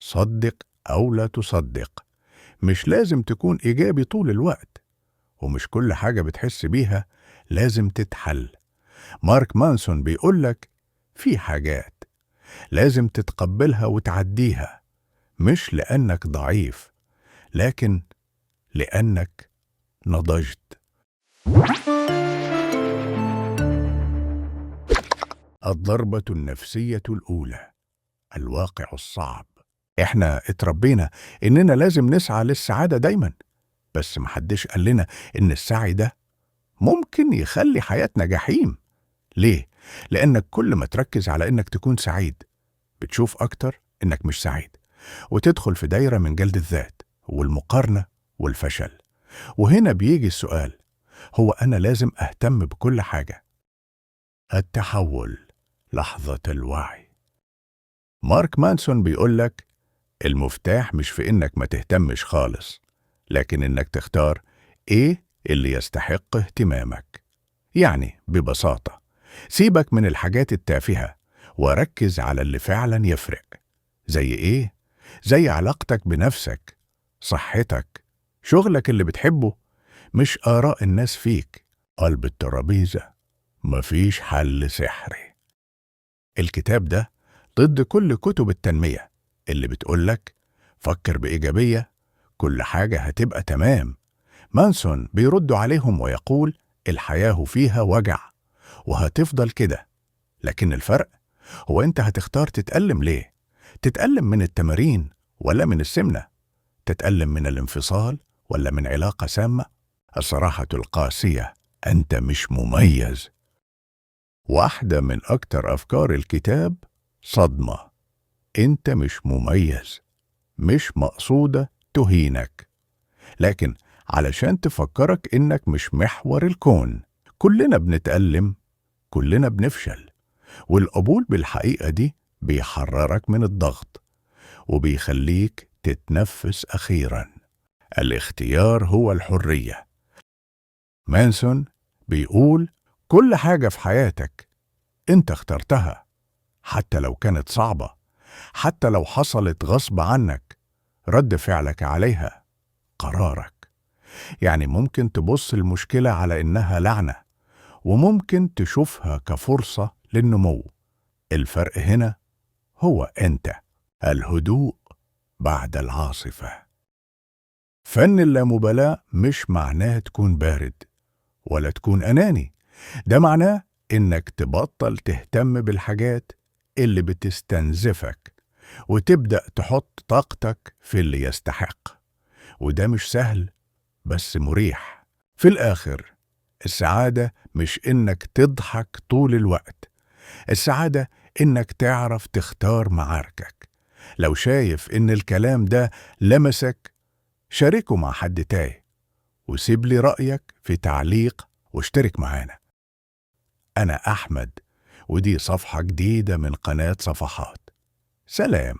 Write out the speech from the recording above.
صدق أو لا تصدق، مش لازم تكون إيجابي طول الوقت، ومش كل حاجة بتحس بيها لازم تتحل. مارك مانسون بيقولك في حاجات لازم تتقبلها وتعديها، مش لأنك ضعيف، لكن لأنك نضجت. الضربة النفسية الأولى، الواقع الصعب. إحنا اتربينا إننا لازم نسعى للسعادة دايما، بس محدش قال لنا إن السعي ده ممكن يخلي حياتنا جحيم. ليه؟ لأنك كل ما تركز على إنك تكون سعيد بتشوف أكتر إنك مش سعيد، وتدخل في دايرة من جلد الذات والمقارنة والفشل. وهنا بيجي السؤال، هو أنا لازم أهتم بكل حاجة؟ التحول، لحظة الوعي. مارك مانسون بيقولك المفتاح مش في إنك ما تهتمش خالص، لكن إنك تختار إيه اللي يستحق اهتمامك. يعني ببساطة سيبك من الحاجات التافهة وركز على اللي فعلا يفرق. زي إيه؟ زي علاقتك بنفسك، صحتك، شغلك اللي بتحبه، مش آراء الناس فيك. قلب الترابيزة، مفيش حل سحري. الكتاب ده ضد كل كتب التنمية اللي بتقولك فكر بإيجابية، كل حاجة هتبقى تمام. مانسون بيرد عليهم ويقول الحياة فيها وجع وهتفضل كده، لكن الفرق هو أنت هتختار تتألم ليه؟ تتألم من التمارين ولا من السمنة؟ تتألم من الانفصال ولا من علاقة سامة؟ الصراحة القاسية، أنت مش مميز. واحدة من أكتر أفكار الكتاب صدمة، أنت مش مميز، مش مقصودة تهينك، لكن علشان تفكرك إنك مش محور الكون. كلنا بنتألم، كلنا بنفشل، والقبول بالحقيقة دي بيحررك من الضغط وبيخليك تتنفس أخيراً. الاختيار هو الحرية. مانسون بيقول كل حاجة في حياتك أنت اخترتها، حتى لو كانت صعبة، حتى لو حصلت غصب عنك، رد فعلك عليها قرارك. يعني ممكن تبص المشكلة على إنها لعنة، وممكن تشوفها كفرصة للنمو. الفرق هنا هو أنت. الهدوء بعد العاصفة. فن اللامبالاة مش معناه تكون بارد ولا تكون أناني، ده معناه إنك تبطل تهتم بالحاجات اللي بتستنزفك وتبدأ تحط طاقتك في اللي يستحق. وده مش سهل بس مريح. في الآخر السعادة مش إنك تضحك طول الوقت، السعادة إنك تعرف تختار معاركك. لو شايف إن الكلام ده لمسك شاركه مع حد تايه، وسيب لي رأيك في تعليق واشترك معانا. أنا أحمد، ودي صفحة جديدة من قناة صفحات. سلام.